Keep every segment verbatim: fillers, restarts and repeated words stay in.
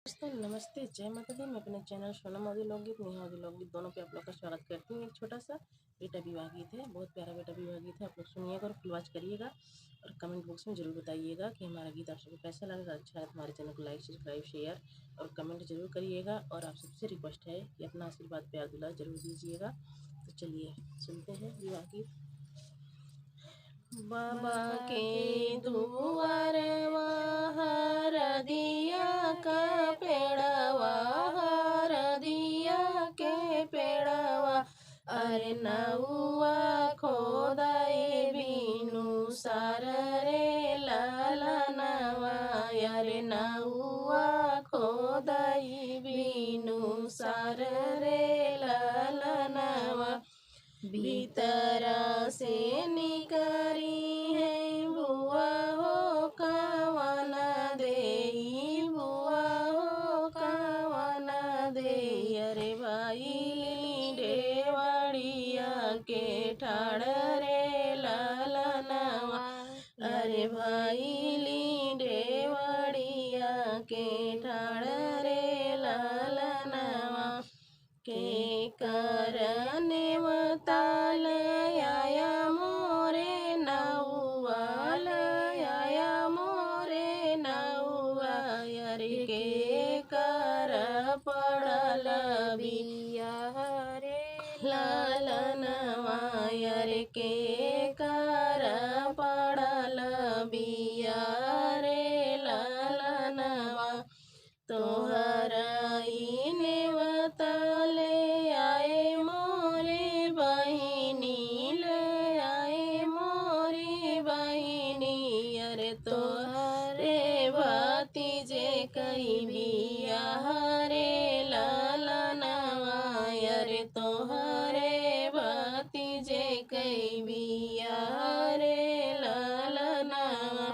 दोस्तों नमस्ते, जय माता दी। मैं अपने चैनल सोनम ऑडियो लोकगीत, नेहा ऑडियो लोकगीत दोनों पे आप लोग का स्वागत करती हूँ। एक छोटा सा बेटा विवाह गीत है, बहुत प्यारा बेटा विवाह गीत है, आप लोग सुनिएगा और फुल वॉच करिएगा और कमेंट बॉक्स में जरूर बताइएगा कि हमारा गीत आप सबको कैसा लगा। अच्छा लगा तो हमारे चैनल को लाइक, सब्सक्राइब, शेयर और कमेंट जरूर करिएगा। और आप सबसे रिक्वेस्ट है कि अपना आशीर्वाद, प्यार, दुलार जरूर दीजिएगा। तो चलिए सुनते हैं विवाह गीत। बाबा के दुआरवा हरदिया का पेड़वा, हरदिया के पेड़वा, अरे नउआ खोदाई बीनू सार रे ललनवा, अरे नउआ खोदाई बीनू सार रे ललनवा। भीतरा से निकारी है बुआ हो कवन देई, बुआ हो कवन देई। अरे भाई डेवड़िया के ठाड़ रे ललनवा, अरे भाई डेवड़िया के ठाड़ रे ललनवा। के करने वताल आया मोरे नउआ, आया मोरे नउआ, अरे के कर पड़ल बिया रे ललनवा, अरे के कर पड़ल बिया रे ललनवा। तोहरा ई नेवता ले आए मोरे बहिनी, ले आए मोरे बहिनी, अरे तोहरे भतीजे कई बियाह रे ललनवा, अरे तोहरे भतीजे कई बियाह रे ललनवा।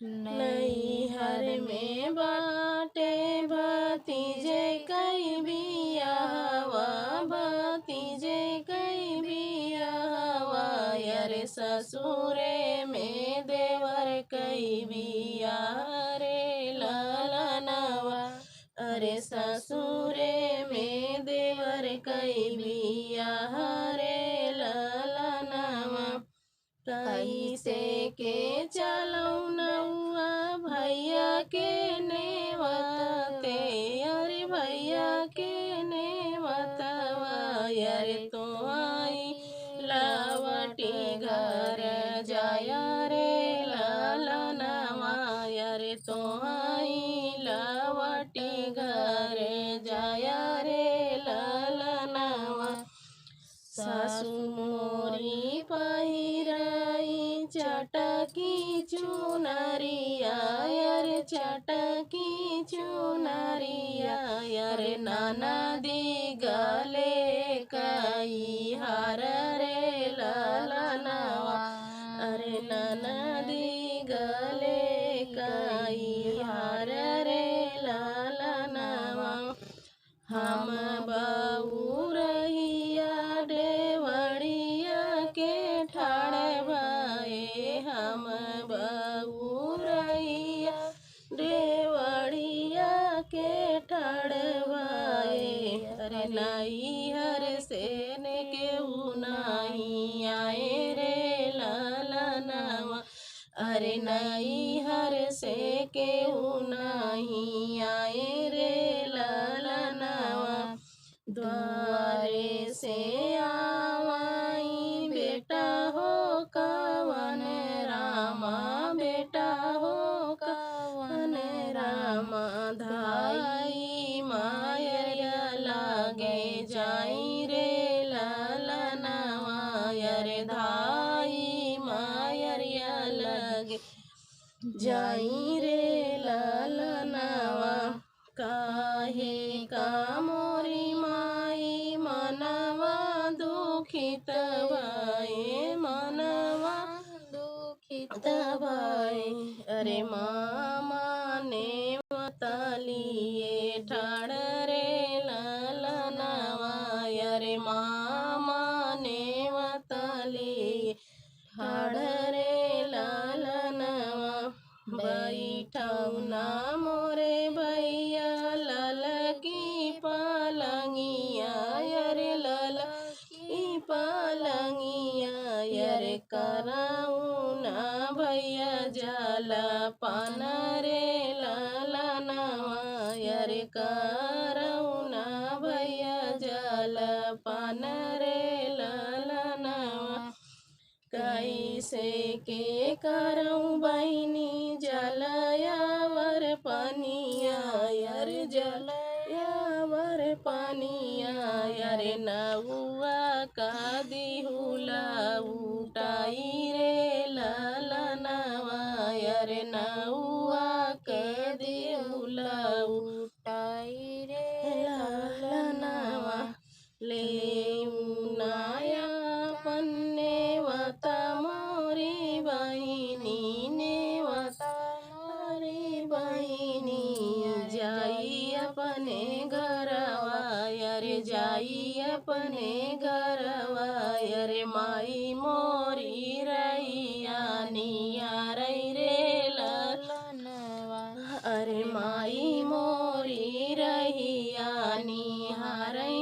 नैहर में बाटे भतीजे कई बियाहवा, भतीजे कई बियाहवा, अरे ससुरे में देवर कई बियाह रे ललनवा, अरे ससुरे में देवर कई बियाह रे ललनवा। कैसे के चलऊ नउआ भैया के नेवते, अरे भैया के नेवतवा, अरे तोहाई लवटी घर जाया रे ललनवा, अरे तोहाई लवटी घर जाया रे ललनवा। सासु मोरी पहिराई चटकी चुनरिया, अरे चटकी चुनरिया, अरे ननदी गले कई हार रे ललनवा, अरे ननदी गले कई हार रे ललनवा। हम बउरहिया डेवड़िया के ठाड़ भए, हम बउरहिया डेवड़िया के ठाड़ भए। अरे नैहर से ने केहू नाही आए रे ललनवा, अरे नैहर से केहू नाही आए रे ललनवा। द्वारे से आवाई बेटा हो कवन रामा, बेटा हो कवन रामा। धाई मायरिया लागे जाई रे ललनवा, अरे धाई मायरिया लागे जाई रे ललनवा। काहे का मोरी माई मनवा दुखित भए, मनवा दुखित भए। अरे मामा नेवता लिए ठाड़ रे ललनवा, अरे मामा नेवता लिए ठाड़ रे ललनवा। बैठऊ ना मोरे भैया करौना भैया जलपन रे ललनवा। कैसे के करौं बहिनी जलयावर पनिया, यर जलयावर पनिया, यर नौआ का दिहुला उठाई रे ललनवा, यर नौआ का दिहुला उठाई रे ललनवा। लेउना आपन नेवता मोरी बहिनी, नेवता मोरी बहिनी, जाई अपने घरवा, अरे जाई अपने घरवा, अरे माई मोरी रहिया निहारै रे ललनवा, अरे माई मोरी रहिया निहारै